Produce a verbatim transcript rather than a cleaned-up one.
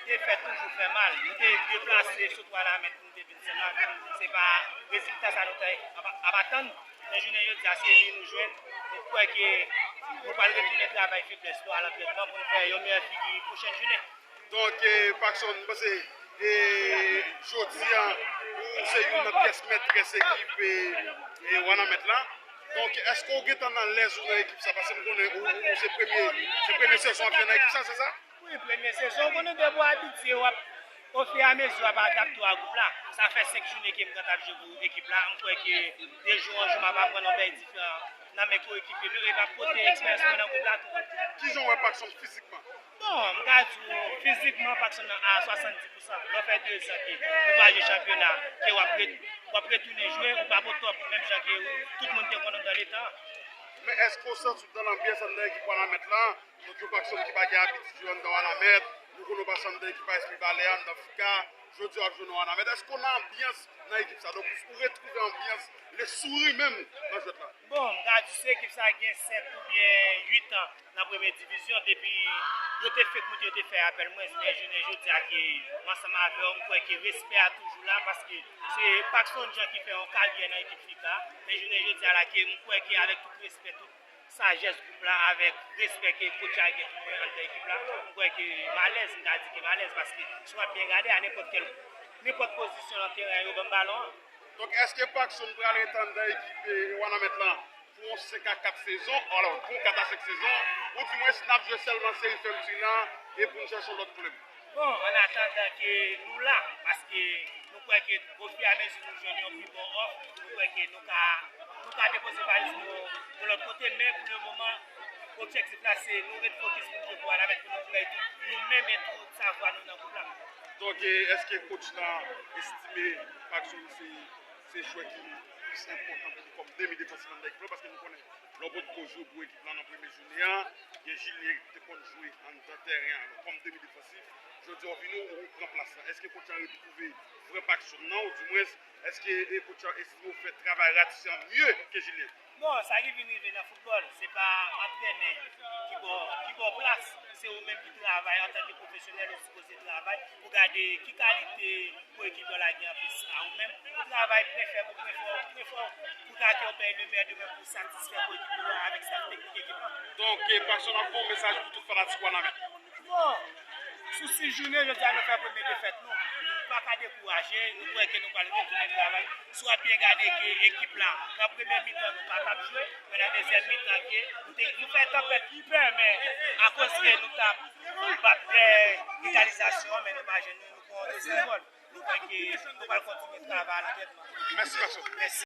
Defèt toujou fè mal. Nou te deplase sot Wanament pou nou te vin Senmak. Se pa rezilta sa nou te ap, ap atann. Men jounen jodi a, se li nou jwenn. Nou kwè ke nou pral retounen travay feblès nou a lantrenman pou nou fè yon meyè figi pwochèn jounen. Donk, eh, Paxson, m panse, eh, jodi a, ou se youn nan pyès metrès ekip, eh, eh, Wanament la. Donk, èske w gentan alèz ou nan ekip sa? Paske m konnen ou, ou, ou se premye, se premye sezon w ap fè nan ekip sa, se sa? Wi, premye sezon, w konnen depi w abitye, w ap, ofiramezi w ap adapte w a gwoup la. Sa fè senk jounen ke m gentan ap jwe pou ekip la. M kwè ke de jou an jou, m ap aprann yon bèy diferan nan men koyekipye m yo e m ap pote eksperyans mwen nan gwoup la tou. Kijan w wè Paxson fizikman? Bon, m ka di w, fizikman, Paxson nan a swasanndis pousan. Lè w fè de zan ke ou pa jwe chanpyona, ke w ap ret-, w ap retounen jwe, ou p ap o top, menm jan ke tout moun te konn anndan letan an. Men èske w santi w nan lanbyans anndan ekip Wanament la? Donk, yon Paxson ki pa gen abitid jwe anndan Wanament, nou konnen w pase anndan ekip a Espri Valè a, anndan Fika, jodi a w ap jwe nan Wanament. Èske w nan anbyans nan ekip sa? Donk, ou retwouve anbyans, le souri menm nan jwèt la? Bon, m ka di se ekip sa gen senk oubyen uit an nan premye divizyon. Depi yo te fèk moute, yo te fè apèl mwen. Men jounen jodi a ke m ansanm avè yo, m kwè ke respè a toujou la, paske se Paxson Jean ki fè yon karyè nan ekip Fika. Men jounen jodi a la ke m kwè ke avèk tout respè, tout sajès gwoup la, avèk respè ke kotch la gen pou mwen anndan ekip la, m kwè ke m alèz, m ka di ke m alèz, paske si w ap byen gade, a nenpòt kèl, nenpòt pozisyon nan teren an, yo ban m balon an. Donk, èske Paxson pral rete anndan ekip, eh, Wanament lan pou yon senk a kat sezon, alò, pou yon kat a senk sezon, oudimwens n ap jwe sèlman seri fèmti lan e pou n chèche yon lòt klèb? Bon, an atandan ke nou la, paske nou kwè ke ofiramezi nou jwenn yon pi bon òf, nou kwè ke nou ka, nou ka depoze valiz nou yon lòt kote, men pou le moman, objektif la se nou ret fokis pou nou jwe pou Wanament pou nou bay tout nou menm e tout savwa nou nan gwoup la. Donk, eh, èske kotch la estime Paxson se, se jwè ki plis enpòtan pou li kòm demi defansif anndan ekip la? Paske nou konnen lè w potko jwe pou ekip la nan premye jounen an, gen Julien ki te konn jwe anndan tèren an kòm demi defansif. Jodi a w vini, ou pran plas la. Èske kotch la retwouve vrè Paxson nan, oudimwens, èske, eh, kotch la estime w fè travay ratise an mye ke Julien? Bon, sa ki vin rive nan foutbòl, se pa antrenè ki ba w, ki ba w plas, se ou menm ki travay antanke pwofesyonèl, ou sipoze travay pou gade ki kalite koyekipye w la gen anfas a ou menm, ou travay pen fè pou pen fè w, pen fè w, pou ta ke w bay le meyè de mwen pou satisfè koyekipye w la avèk staf teknik ekip la. Donk, eh, Paxson ap ba w mesaj pou tout fanatik Wanament? Bon, sou sis jounen, jodi a nou fè premye defèt nou. Nou pa ka dekouraje, nou kwè ke nou pral retounen travay. Si w ap byen gade ke ekip la, nan premye mitan, nou pa t ap jwe, men nan dezyèm mitan, ke nou te, nou fè tanpèt ki pè, men akoz ke nou t ap bat, eh, egalizasyon an, men nou pa jwenn, nou pran yon dezyèm gòl. Nou kwè ke nou pral kontinye travay a lantètman. Mèsi, Paxson. Mèsi.